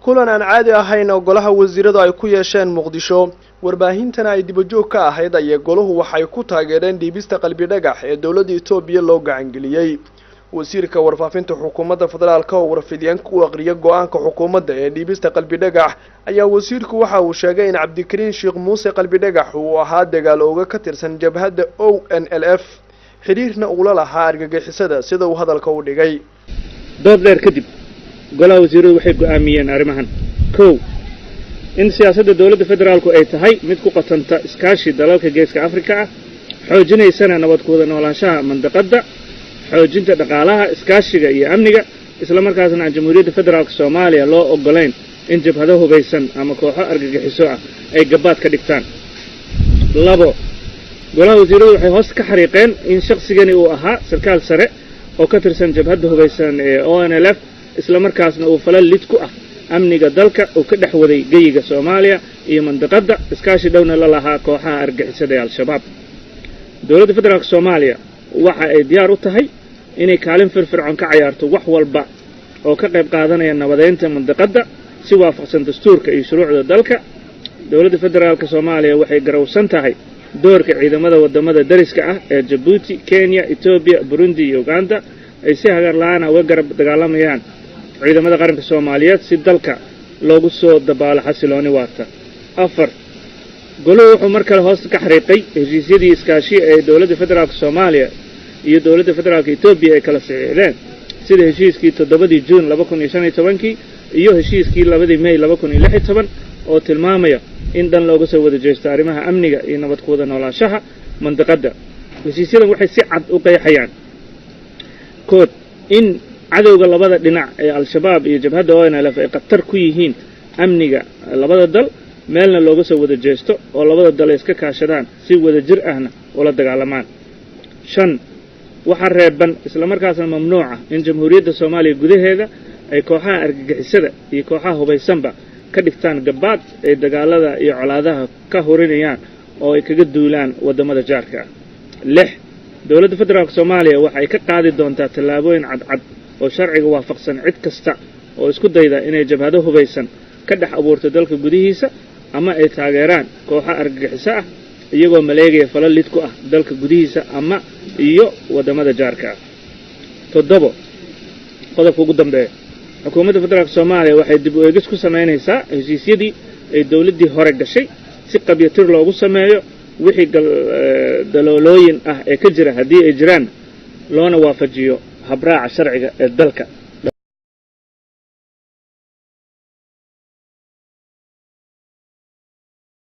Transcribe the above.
Kulan aan caadi ahayn oo golaha wasiiradu ay ku yeesheen Muqdisho, warbaahintana ay dibajoog ka ahayd, ayay golahu waxay ku taageereen dhiibista Qalbi Dhagax ee dowladda Etoobiya loo gacangeliyey. Wasiirka warfaafinta xukuumadda federaalka oo warfidyaanka u aqriya go-aanka xukuumadda ee dhiibista Qalbi Dhagax ayaa wasiirku waxa uu sheegay in Cabdikariin Sheekh Muuse Qalbi Dhagax uu ahaa dagaal ooga ka tirsan jabhadda ONLF, xidhiirna uula lahaa argagixisada, sida uu hadalka u dhigay. Dood dheer kadib, golaha wasiiradu waxay go'aamiyeen arrimahan: 1, in siyaasadda dowladda federaalku ay tahay mid ku qatanta iskaashi dalalka Geeska Afrika ah, xoojinaysana nabad ku wada noolaanshaha mandaqadda, xoojinta dhaqaalaha, iskaashiga iyo amniga, isla markaasna aan Jamhuuriyadda Federaalka Soomaaliya loo oggolayn in jabhado hubaysan ama kooxo argagixiso ah ay gabaad ka dhigtaan. 2, golaha wasiiradu waxay hoos ka xariiqeen in shaqsigani uu ahaa sarkaal sare oo ka tirsan jabhadda hubaysan ee ONLF, isla markaasna uu falal lid ku ah amniga dalka uu ka dhex waday geyiga Soomaaliya iyo mandaqadda, iskaashi dhowna la lahaa kooxaha argagixisada ee Al-Shabaab. Dowladda Federaalka Soomaaliya waxa ay diyaar u tahay inay kaalin firfircoon ka cayaarto wax walba oo ka qayb qaadanaya nabadeynta mandaqadda, si waafaqsan dastuurka iyo shuruucda dalka. Dowladda Federaalka Soomaaliya waxay garowsan tahay doorka ciidamada waddamada dariska ah ee Jabuuti, Kenya, Etoobiya, Burundi iyo Uganda ay si hagar la-aana uga garab dagaalamayaan ciidamada qaranka Soomaaliyeed si dalka loogu soo dabaalo xasilooni waarta. 4, goluhu wuxuu mar kale hoosta ka xariiqay heshiisyadii iskaashi ee dowladda Federaalka Soomaaliya iyo dowladda Federaalka Etoobiya ay kala saxiixdeen, sida heshiiskii 7-dii Juun 2015-kii iyo heshiiskii 2-dii May 2016, oo tilmaamaya in dhan looga soo wada jeesto arrimaha amniga iyo nabad ku wada noolaanshaha mandaqadda. Heshiisyadan waxay si cad u qeexayaan kood in cadowga labada dhinac ee Al-Shabaab iyo jabhadda ONLF ay khatar ku yihiin amniga labada dal, meelna looga soo wada jeesto oo labada dal ay iska kaashadaan, si wada jir ahna ula dagaalamaan. 5, waxaa reeban islamarkaasna mamnuuca in Jamhuuriyadda Soomaaliya gudaheeda ay kooxaha argagixisada iyo kooxaha hubaysanba ka dhigtaan gabaad ay dagaalada iyo colaadaha ka hurinayaan oo ay kaga duulaan waddamada jaarka ah. 6, dowladda Federaalka Soomaaliya waxa ay ka qaadi doontaa tallaabooyin cadcad oo sharciga waafaqsan cid kasta oo isku dayda inay jabhado hubaysan ka dhex abuurto dalka gudihiisa ama ay taageeraan kooxo argagixiso ah, iyagoo maleegaya falo lid ku ah dalka gudihiisa ama iyo waddamada jaarka ah. 7, qodobka ugu dambeeya, xukuumadda Federaalka Soomaaliya waxay dib u eegis ku samaynaysaa heshiisyadii ay dowladdii hore gashay, si qabyatir loogu sameeyo wixii daloolooyin ah ee ka jira, haddii ay jiraan, loona waafajiyo habraaca sharciga ee dalka.